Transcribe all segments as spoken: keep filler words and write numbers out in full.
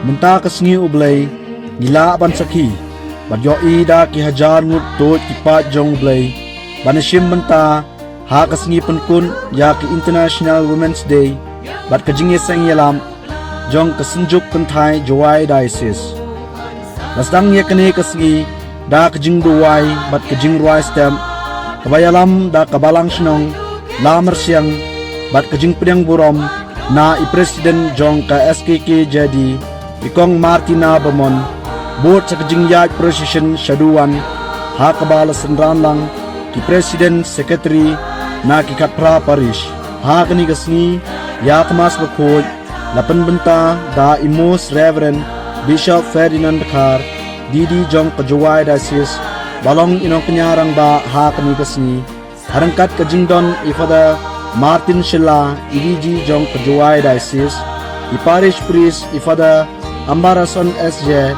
Mynta ka sngi U Blei ngi lah ban sakhi bad ïohi da ki hajar ngut tuid ki paid jong U Blei ban ïashim bynta ha ka sngi pynkut ïa ka International Women's Day bad ka jingïaseng ïalam jong ka Synjuk Kynthai Jowai Diocese. La sdang ïa kane ka sngi da ka jingduwai bad ka jingrwai step kaba ïalam da ka Balang Shnong Lamyrsiang bad ka jingpdiang burom na i President jong ka S K K J D, i Kong Martina Bamon, bud sa ka jingïaid procession shaduwan ha kaba la synran lang ki President Secretary na ki khatphra parish. Ha kane ka sngi ïa ka Mass Bakhuid la pynbynta da i Most Reverend Bishop Ferdinand Dkhar, D D jong ka Jowai Diocese, ba long i nongkñia rangbah ha kane ka sngi. Ha ryngkat ka jingdon i Father Martin Shylla, E D G jong ka Jowai Diocese, i Parish Priest i Father Ambarason S J,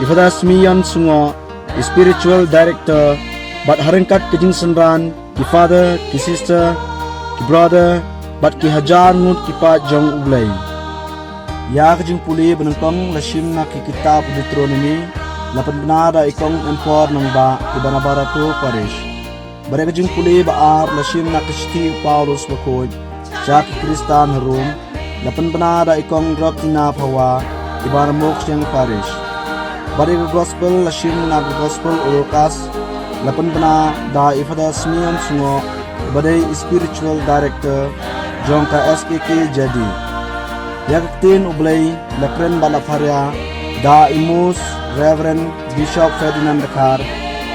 i Father Smion Sungoh, i Spiritual Director, bad ha ryngkat ka jingsynran ki Father, ki Sister, ki Brother, bad ki hajar ngut ki paid jong U Blei. Ïa ka jingpule ba nyngkong la shim na ki kitab Deuteronomi, la pynbna da i Kong Empor Nongbah i Banabarato Parish. Bad ïa ka jingpule ba ar la shim na ka shithi u Paulus Bakhuid sha ki Khristan ha Rom, la pynbna da i Kong Droktina Phawa i Banamuksheng Parish. Bad ïa ka Gospel la shim na ka Gospel u Lukas, la pynbna da i Father Simeon Sungoh, ba dei i Spiritual Director jong ka S K K J D. Ïa ka ktien U Blei la kren bad la pharia da i Most Reverend Bishop Ferdinand Dkhar,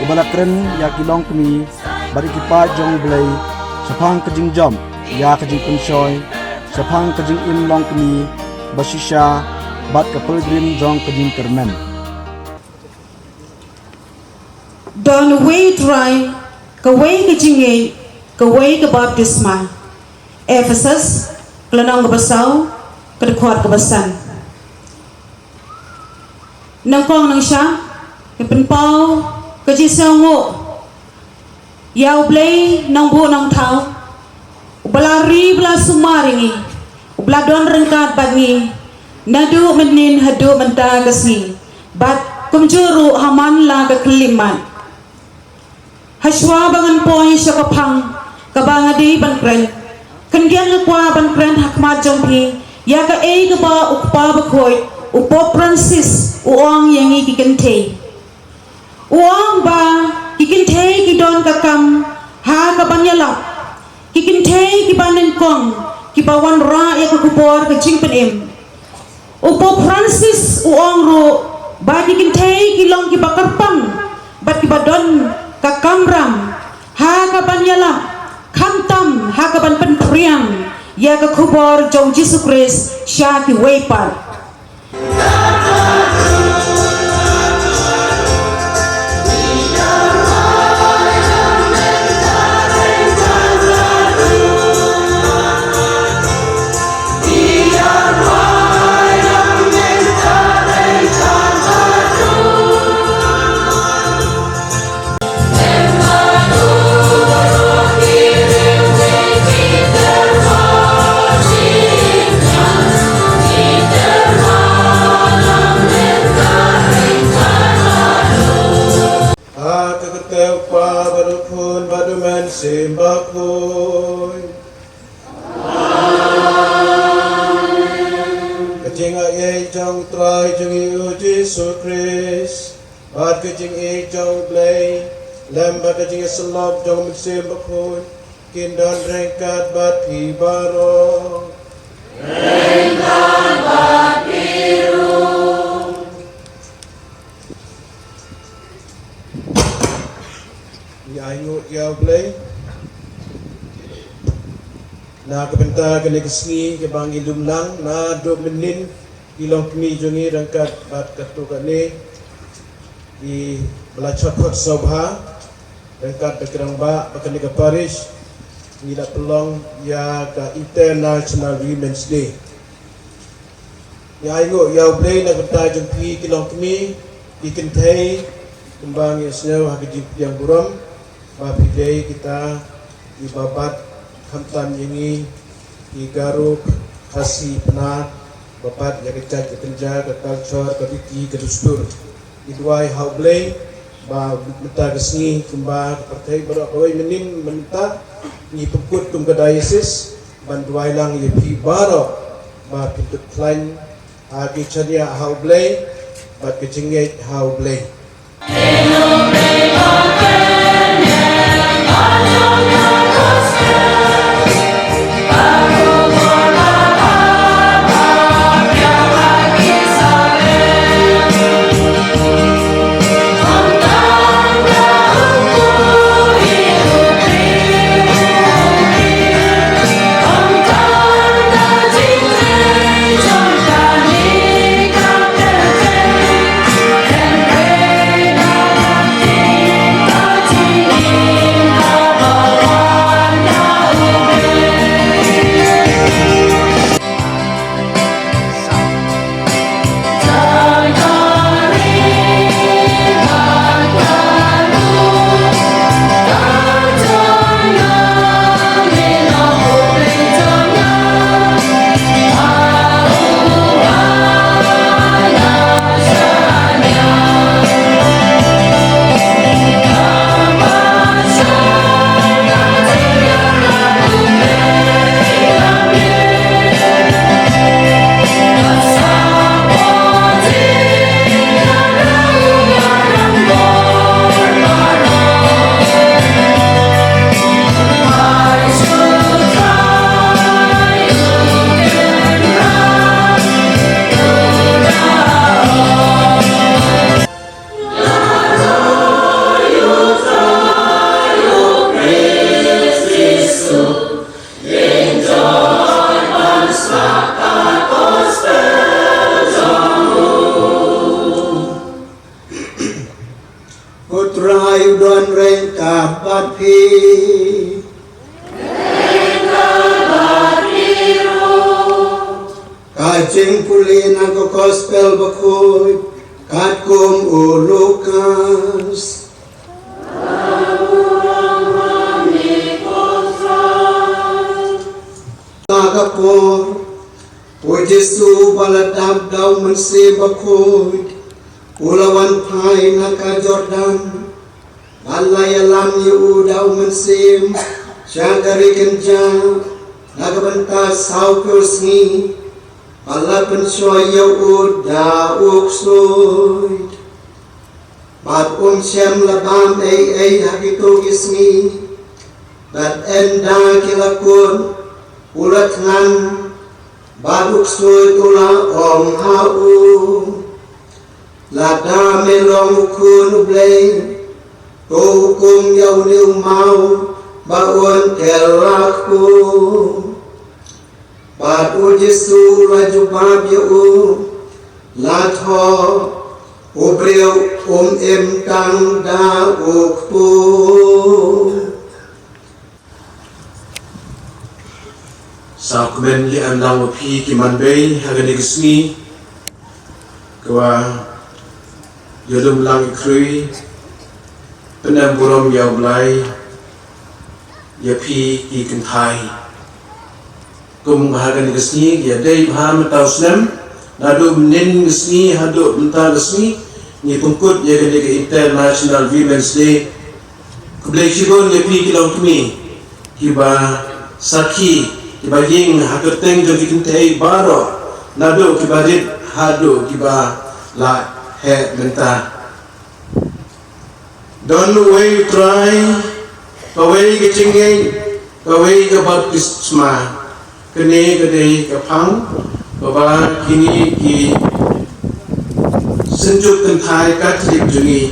iba la kren ïa ki longkmie bad ïa ki paid jong U Blei shaphang ka jingjop ïa ka jingpynshoi, shaphang ka jingim longkmie ba shisha bad ka pilgrim jong ka jingkyrmen. Don uwei u Trai, kawei ka jingngeit, kawei ka baptisma. Ephesus, ka lynnong kaba saw, ka dkhot kaba san. Nyngkong nyngshah, ngi pynpaw ka jingsngewnguh ïa U Blei Nongbuh Nongthaw, uba la ri, uba la sumar ïa ngi, uba la don ryngkat bad ngi naduh mynnin haduh mynta ka sngi, bad kumjuh ruh ha man la ka khyllipmat. Hashwa ba ngan poi sha ka phang kaba nga dei ban kren, khyndiat nga kwah ban kren ha khmat jong phi ïa kaei kaba u Kpa Bakhuid, u Pope Francis, u ong ïa ngi ki kynthei. U ong ba ki kynthei ki don ka kam ha kaban ïalap, ki kynthei kiba nyngkong kiba wanrah ïa ka khubor ka jingpynim. U Pope Francis u ong ruh ba ki kynthei ki long kiba kyrpang bad kiba don ka kamram ha kaban ïalap, khamtam ha kaban pynphriang ïa ka khubor jong Jisu Khrist sha kiwei pat. Ha ka kyrteng U Kpa bad U Khun bad U Mynsiem Bakhuid. Ka jingaiei jong U Trai jong ngi U Jisu Khrist, bad ka jingïeit jong U Blei, lem bad ka jingïasyllok jong U Mynsiem Bakhuid, kin don ryngkat bad phi baroh. Ngi ainguh ïa U Blei na ka bynta kane ka sngi kaba ngi lum lang naduh mynnin, ki longkmie jong ngi ryngkat bad katto katne kiba la shah khot sngewbha ryngkat bad ki rangbah ba kane ka parish ngi la pynlong ïa ka International Women's Day. Ngi ainguh ïa U Blei na ka bynta jong phi ki longkmie, ki kynthei, kumba ngi sngew ha ka jingpdiang burom ba phi dei kita kiba bat khamtam ïa ngi ki Garo, Khasi, Pnar, Ba pat ïa ka jait ka kynja, ka culture, ka riti ka dustur. Ngi duwai ha U Blei ba mynta ka sngi kumba ka pyrthei baroh kawei mynnin mynta ngi pynkut kum ka diocese ban duwai lang ïa phi baroh ba phin tip khlaiñ ha ki chaniah ha U Blei bad ka jingngeit ha U Blei. Ko Trai u don ryngkat bad phi. Ka jingpule na ka Gospel Bakhuid katkum u Lukas. Ha ka por, u Jisu ba la dap da u Mynsiem Bakhuid u la wan phai na ka Jordan, bad la ïalam ïa u da u Mynsiem sha ka ri kynja na ka bynta sawphew sngi, bad la pynshoi ïa u da u ksuid. Bad um shym la bam ei ei ha kito ki sngi. Bad ynda ki la kut, u la thngan, bad u ksuid u la ong ha u, lada me long u Khun u Blei, to hukum ïa une u maw ba un kylla kpu. Bad u Jisu u la jubab ïa u, la thoh, u briew um im tang da u kpu. Sa kmen ïa an lang u phi ki man bei ha kane ka sngi. Ka wa ïa lum lang i khrui, pyndem burom ïa u Blai, ïa phi ki kynthai. Kum ha kane ka sngi, ïa dei bha mynta u snem, naduh mynnin ka sngi, haduh mynta ka sngi, ngi pynkut ïa kane ka International Women's Day. Khublei shibun ïa phi ki longkmie, kiba sakhi, kiba ïeng ha kyrteng jong ki kynthei baroh, naduh kiba rit, haduh kiba la heh mynta. Don uwei u Trai, kawei ka jingngeit, kawei ka baptisma. Kane ka dei ka phang, kaba kine ki synjuk kynthai Katholik jong ngi,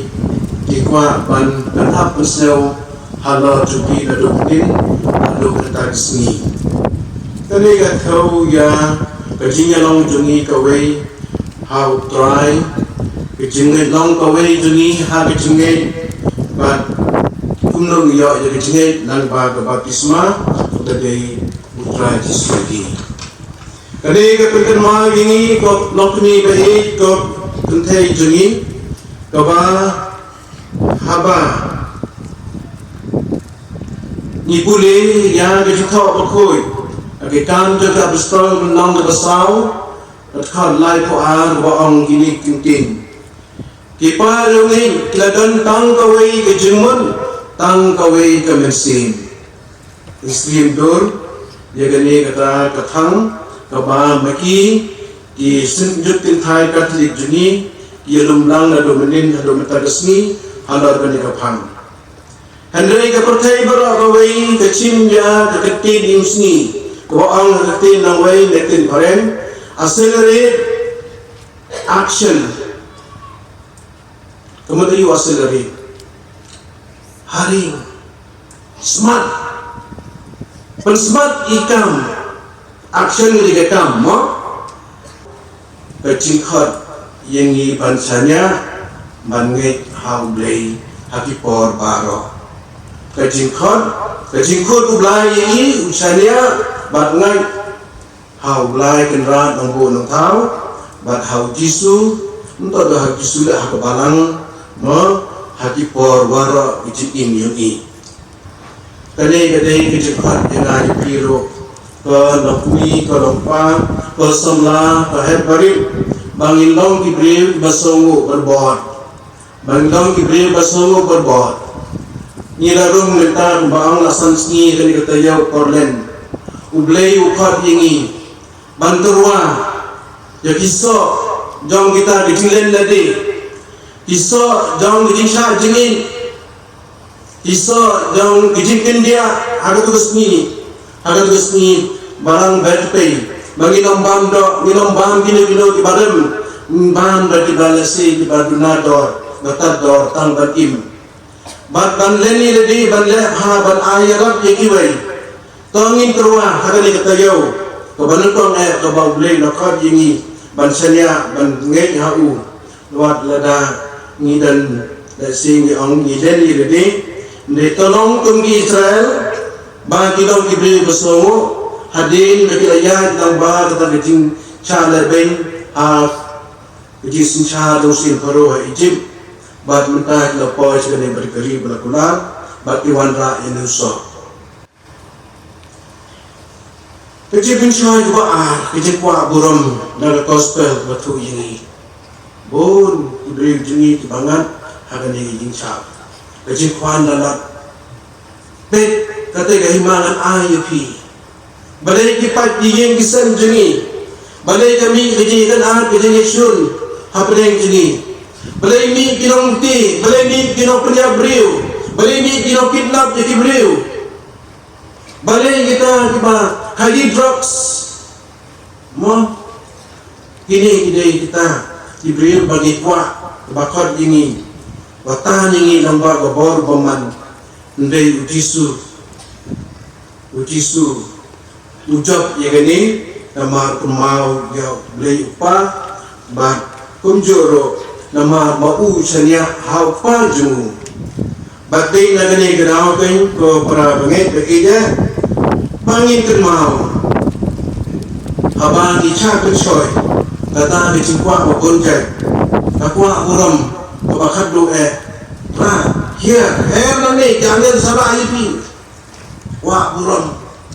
ki kwah ban pyntap pynsngew halor jong phi naduh mynnin, haduh kata ka sngi. Kane ka thew ïa ka jingïalong jong ngi kawei ha u Trai, ka jingngeit long kawei jong ngi ha ka jingngeit, bad kumno ngi ïoh ïa ka jingngeit lyngba ka baptisma, ka dei u Trai Jisu hi. Kane ka pynkynmaw ïa ngi ko longkmie ba ïeit ko kynthei jong ngi, kaba haba ngi pule ïa ka Jingthoh Bakhuid, ka Kam jong ki Apostol lynnong kaba saw, Dkhot laiphew ar ba ong kine ki ktien: Ki para riewngeit ki la don tang kawei ka jingmut, tang kawei ka mynsiem. Ngi sngewdur ïa kane kata ka thang kaba ma ki, ki synjuk kynthai Katholik jong ngi ki ïalum lang naduh mynnin haduh mynta ka sngi halor kane ka phang. Hynrei ka pyrthei baroh kawei ka chim ïa ka ktien im sngi kaba ong ha ka ktien nongwei ne ktien phareng, accelerate action. Ka mut aïu accelerate? Hurry. Smat. Pynsmat ïa ka kam. Action ïa ka kam, mo? Ka jingkhot ïa ngi ban shaniah, ban ngeit ha U Blei ha ki por baroh. Ka jingkhot, ka jingkhot U Blei ïa ngi, u shaniah bad ngeit ha U Blei Kynrad Nongbuh Nongthaw bad ha U Jisu, ym tang ha U Jisu leh, ha ka balang, mo, ha ki por baroh ka jingim ïa ngi. Kane ka dei ka jingkhot ïa nga ïa phi ruh, ko longkmie, ko longkpa, ko samla, ko hep barit, ba ngin long ki briew kiba sngewnguh bad bor. Ba ngin long ki briew ba sngewnguh bad bor. Ngi la rung mynta kumba ong la san sngi kane ka taïew Portland. U Blei u khot ïa ngi ban tyrwa ïa ki soh jong kita ki jinglen lade, ki soh jong ki jingshah jingit, ki soh jong ki jingkyndiah ha katu ka sngi, ha katu ka sngi balang ba tpei, ba ngin ym bam doh, ngin ym bam kino kino kiba rem, ngin bam da kiba lehse kiba duna dor, ba tad dor tang ban im. Bad ban len ïa lade, ban leh bha, ban ai ïarap ïa kiwei. To ngin tyrwa ha kane ka taïew kaba nyngkong eh kaba U Blei u la khot ïa ngi ban shaniah, ban ngeit ha u. Wat lada ngi don, lehse ngi ong ngi len ïa lade, hynrei to long kum ki Israel ba ki long ki briew ba sngewnguh hadien ba ki la ïaid lang bad kata ka jingshah lehbeiñ ha ka jingsynshar dong sien Pharaoh ha Egypt. Bad mynta ki la poi sha kane bad ka ri ba la kular bad ki wanrah ïa u soh. Ka jingpynshoi kaba ar, ka jingkwah burom na ka gospel ba thuh ïa ngi. Bun ki briew jong ngi kiba ngat ha kane ka jingshah. Ka jingkwah na lad. Peit kata ka hima ngan ai ïa phi. Balei ki pait ki ïing ki sem jong ngi? Balei ka mih ka jingïakynad ka jingïashun hapdeng jong ngi? Balei mih ki nongkti? Balei mih ki nongpynïap briew? Balei mih ki nongkidnap ïa ki briew? Balei kita kiba ha ki drugs? Mo, kine ki dei kita ki briew ba ngi kwah, ba khot ïa ngi, ba tan ïa ngi lang bad ka bor bymman. Hynrei U Jisu, U Jisu u jop ïa kane namar u kynmaw ïa U Blei U Kpa, bad kumjuh ruh namar ba u shaniah ha U Kpa jong u. Bad dei na kane ka daw keiñ ko para bangeit ba ïeit, ba ngin kynmaw haba ngi shah pynshoi, kata ka jingkwah ba bun jait, ka kwah burom kaba khatduh eh. Ra, hiar, her nangne, jangan salah ïa phi. Kwah burom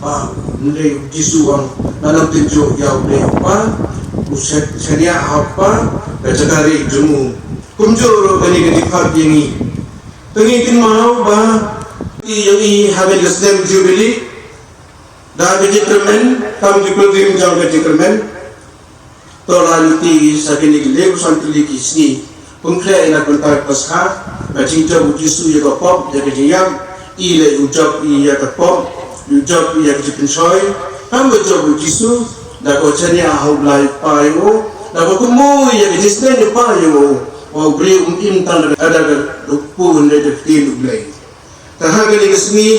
ba, hynrei U Jisu u ong, ngan ym tynjuh ïa U Blei U Kpa, u sha-, shaniah ha U Kpa, ka jaka rieh jong u. Kumjuh ruh kane ka jingkhot ïa ngi. Te ngin kynmaw ba ïa ngi ha kane ka snem Jubilee, da ka jingkyrmen, kam ki pilgrim jong ka jingkyrmen. To la lynti sa kine ki laiphew san tylli ki sngi pynkhreh ïa la ka bynta ka Paskha, ka jingjop U Jisu ïa ka pop, ïa ka jingïap, i leh u jop ïa ka pop, u jop ïa ka jingpynshoi. Kam ka jop U Jisu, da ka shaniah ha U Blei Kpa ïa u, da ka kynmaw ïa ka jingsneng U Kpa ïa u, u briew um im tang da ka, da ka pun da ka ktien U Blei. Te ha kane ka sngi,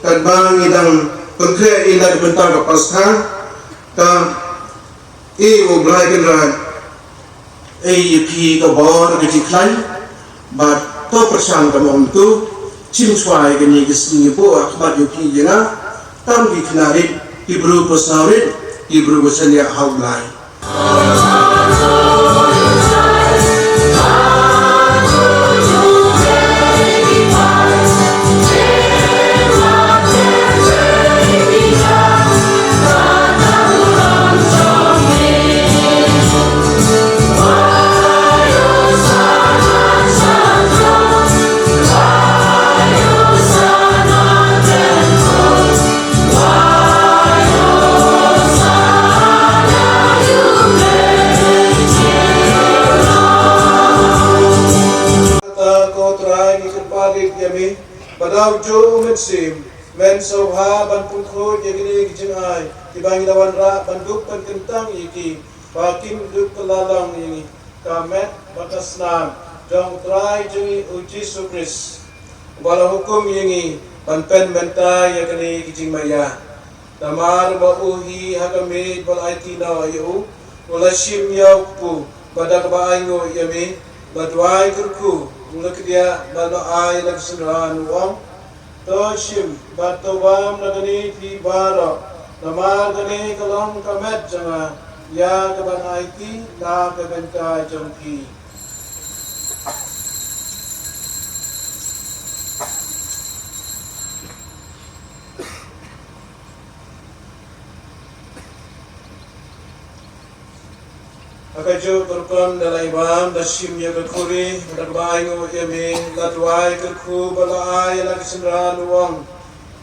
katba ngi dang pynkhreh ïa la ka bynta ka Paskha, ka Ei U Blei Kynrad, ei ïa phi ka bor ka jingkhlaiñ, bad to pyrshang ka mong tu, chim shuwa ïa kane ka sngi buh ha khmat ïa phi ïa nga, tam ki khynnah rit, ki briew ba sngewrit, ki briew ba shaniah ha U Blei. Ïa u Mynsiem, men sngewbha ban pynkhuid ïa kine ki jingai kiba ngi la wanrah ban dup ban kyntang ïa ki, ba kin dup kylla long ïa ngi ka met bad ka snam jong u Trai jong ngi u Jisu Khrist, uba la hukum ïa ngi ban pynmynta ïa kine ki jingmaïa. Namar ba u hi ha ka miej ba la aiti noh ïa u, u la shim ïa u kpu, bad da kaba ainguh ïa me, u la duwai kyrkhu, u la kdiah bad u la ai la ka synran, u ong: To shim bad to bam na kane phi baroh, namar kane ka long ka met jong nga, ïa kaban aiti na ka bynta jong phi. Ha kajuh ka rukom da la i bam, da shim ïa ka khuri, da kaba ainguh ïa me, la duwai kyrkhu bad la ai la ka synran, u ong: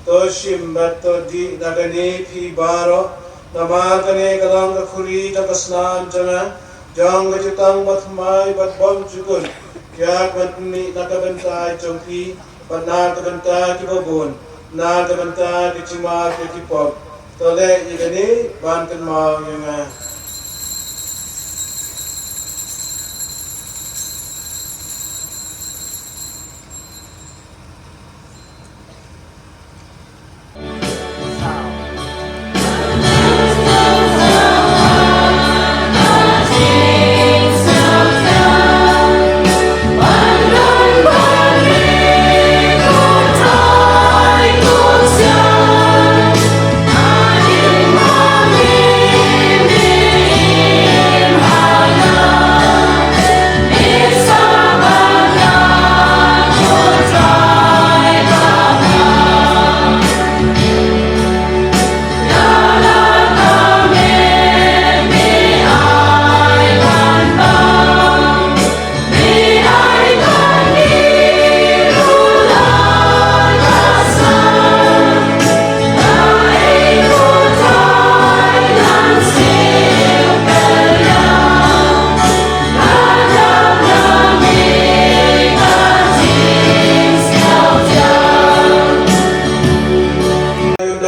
To shim bad to dih na kane phi baroh, namar kane ka long ka khuri jong ka snam jong nga, jong ka jutang bathymmai bad bymjukut, ïa kaban pyni na ka bynta jong phi bad na ka bynta kiba bun, na ka bynta ka jingmap ïa ki pop. To leh ïa kane ban kynmaw ïa nga.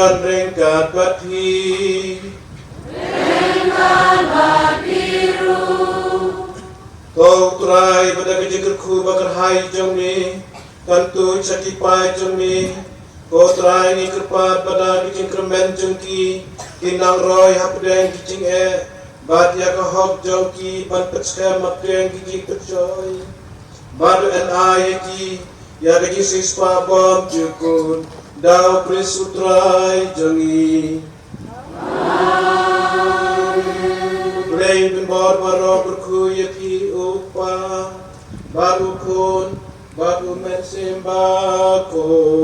Don ryngkat bad phi. Ko Trai, bad da ka jingkyrkhu bakyrhai jong me, kan tuid sa ki paid jong me. Ko Trai, ngi kyrpad ba da ka jingkyrmen jong ki, kin nang roi hapdeng ki jingeh, bad ïa ka hok jong ki ban pynskhem hapdeng ki jingpynshoi. Bad to ai ïa ki ïa ka jingsiewspah bymjukut, da U Khrist U Trai jong ngi. Amen. U Blei Pynbor baroh u kyrkhu ïa phi, U Kpa, bad U Khun, bad U Mynsiem Bakhuid.